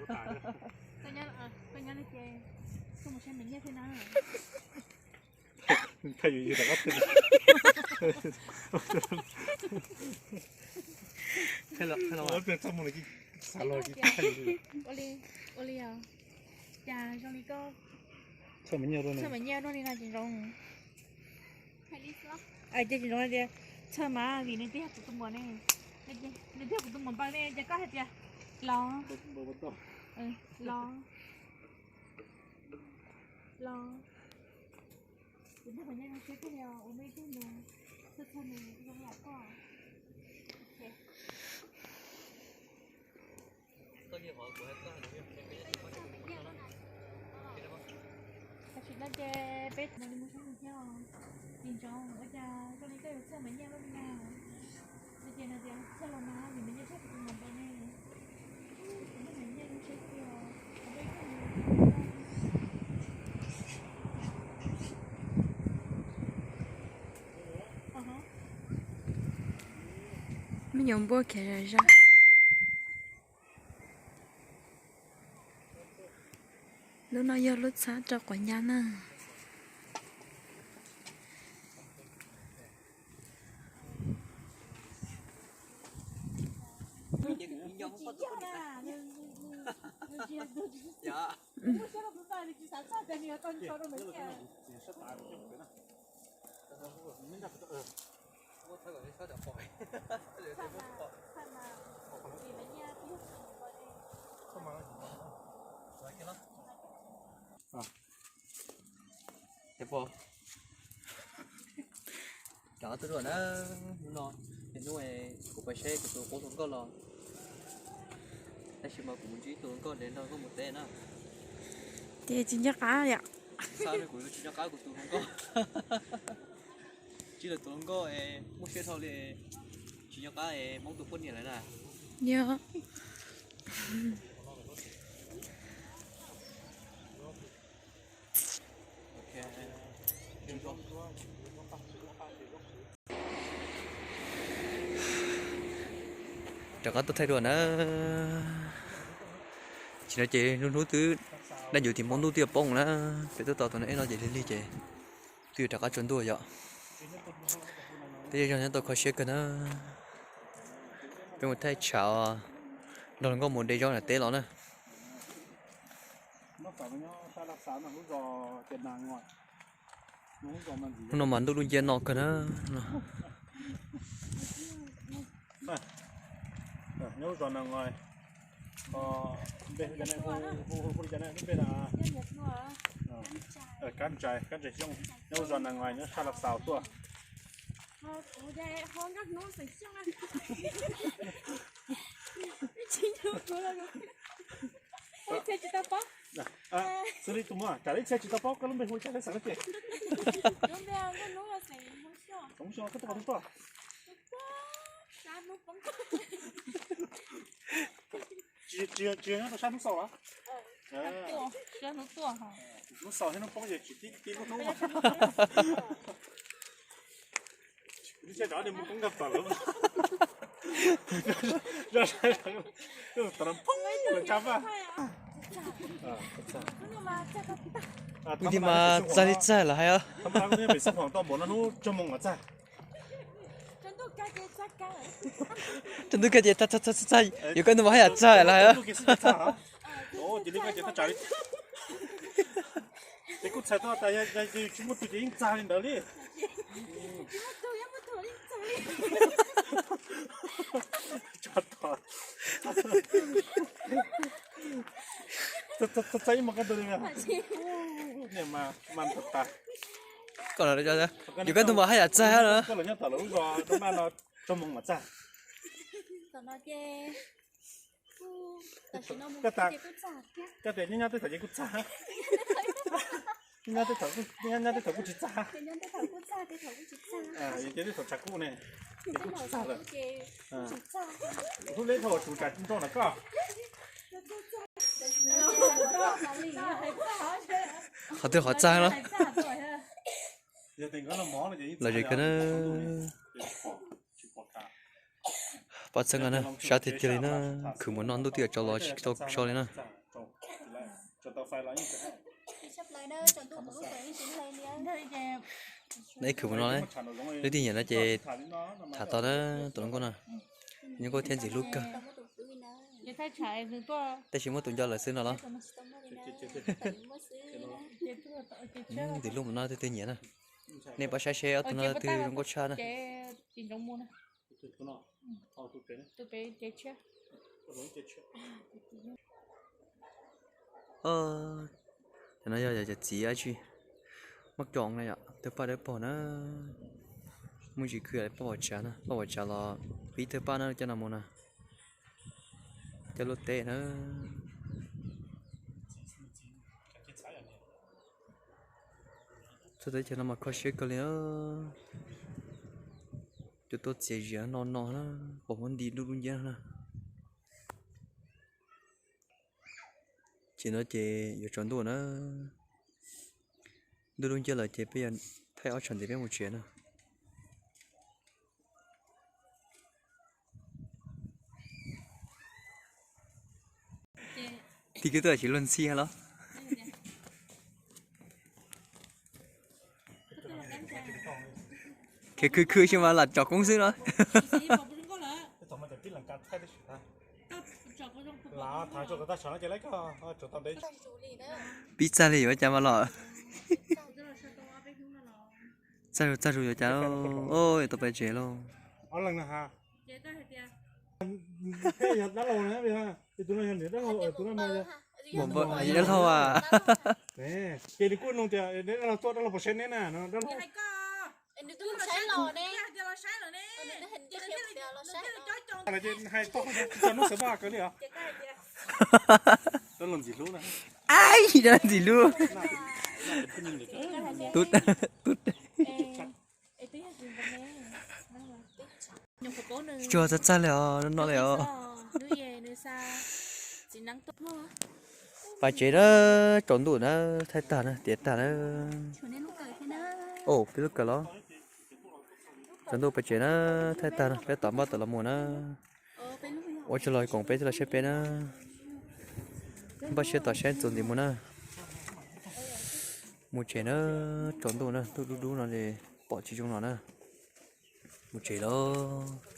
Koj nyob, koj nyob no ces koj mus saib Maiv Nyiaj thiab na. Thaij yus yus rov qab thaij. Thaij los, thaij los. Ua li, ua li os. Cas zoo li koj txhawj Maiv Nyiaj no li no ces zoo. Ces tsis zoo tias txhawj mas vim nws twb yog kuv tus muam ne, nws twb yog kuv tus muam npaws ne, ces koj hais tias los, los, los. Kuv nrog Maiv Nyiaj no siab kawg li os, ua muaj ib tug nus txhawj txhawj nws zoo li koj. Tam sim no ces peb mus li mus saib nws thiab os. Nim no ua cas zoo li koj yuav txhawj Maiv Nyiaj loj li na? No ces no tias txhawj los mas vim Maiv Nyiaj txhawj kuv tus muam npaws ne. Kuv nrog Maiv Nyiaj no siab kawg li os. Me nyuam npuaj khiav zom zaws. Lub no yog lub txhab rau quav nyab na. Rov qab tuaj dua na, hnub no, hnub kuv pais saib kuv tus qub hluas nkauj los, tab sis mas kuv mus ntsib tus hluas nkauj es nrog nkauj mus teb na. Ces tsis nco qab yom. Xav kuv tsis nco qab kuv tus hluas nkauj. Ntsib lawv tus hluas nkauj es muaj siab dhau li, tsis nco qab es Hmoob tus poj niam lawm na. Yog. Rov qab tuaj thaij dua na. Tsis no ces hnub hnub twb dab ntxuav tim hmo ntuj twb yuav poob na. Peb tuaj tos tus no ib no ces lig lig ces twb yuav rov qab tsaus ntuj yom. Peb zej zog nyob tau kho siab kawg na. Peb mus thaij tshav nrog hluas nkauj mus de zaub nram teb los na. Hnub no mas ntuj lub nciab no kawg na. Kab ntsaim, kab ntsaim xyooj, nyob zos Nas Ngais nyob sab Las Xaus tuaj. Xws li tus muam, tsam ib txhia tsis tau paub koj lub npe hu li cas thiab xeem tiag. Tsis yog koj tuaj qhov twg tuaj? Tsis yog nyob rau sab hnub xaus los? Hnub xaus thiab hnub poob ces tsis tib lub hnub. Kuv twb tsis tau mus koob nkag tom lawv. Tom no poob lawv tshab vaj. Kuv tis mas txag li txag los hais os. Tsaus ntuj kawg ces txag txag txag, yuav koj ntu mas haj yam txag los hais os. Ces kuj txhais tau tas yog yus tsis muaj tus ces yeej txag li ntawd li. Txag ib hmos kaj ntug li. Niam mas mas tag tas. Koj los yuav koj ntu mas haj yam txag na. Koj los nyob tom lawv lub zos Roob Naj no tsaug moos mas txag. Koj tias nyob nyob tej thaum ces kuj txag. Nyob tej thaum, nyob tej thaum kuj tsis txag. Ces tej thaum tshav kub ne, ces kuj tsis txag lawm. Hlub leb dhau tsum tsam nroj na koj. Qhov twg qhov txag no. Lom zem kawg na. Pab txhawb nqa na, sab tiag tiag li na, khwv mus no ntuj twb yuav tsaus los tsis tau so li na. Neb khwv mus no, leej twg nyiam no ces tham tau na, tus hluas nkauj no, hluas nkauj thiab ntxim hlub kawg. Tab sis muaj tus nco lawm xwb no los? Ntxim hlub mus no leej twg nyiam na. Nej pab saib seb ob tug no leej twg zoo nkauj tshaj na. Cov no yog cov txiv dab tsi, muaj coob na yom, thawj paj dawb paug na. Muaj ntsis khwv paj vov tsav na, paj vov tsav los pib thawj paj na, coj no mus na, coj luaj teb na. Txhua teb chaws no mas kho siab kawg li. Cov tuaj txiav zias no no na, pom muab nti dub dub nciab na. Ces no ces yuav tsaus ntuj na. Ntuj dub nciab lawm ces peb yuav thaij ob tsam ntxiv peb mus tsev na. Tig kib tuaj tsis luag ntxhi los? Khiav khwv khwv xwb mas lam tsom koob xwb los? Pib txaj li yuav cas mas los? Txaj zus txaj zus yuav cas, tau pais tsev lauj. Dab laug a. Ces nws kuj nug tias dab laug tuaj, dab laug puas saib neb na no, dab laug. Hais tau cov hnub xav vaj kawg li os. Dab laug ntxim hlub na. Ai, dab laug ntxim hlub. Tub, tub. Tsuag txaj txaj li os, no li os. Pais tsev na, tsaus ntuj na, thaij tag na, tiav tag na. Peb lub kawm los. Tsaus ntuj pais tsev na, thaij tag na, peb tom npaj tom los mus na. Ua tsaug los koom peb thiab los saib peb na. Npaj siab tom saib txuas ntxiv mus na. Mus tsev na, tsaus ntuj na, ntuj dub dub no li, pom tsis zoo no na. Mus tsev lauj.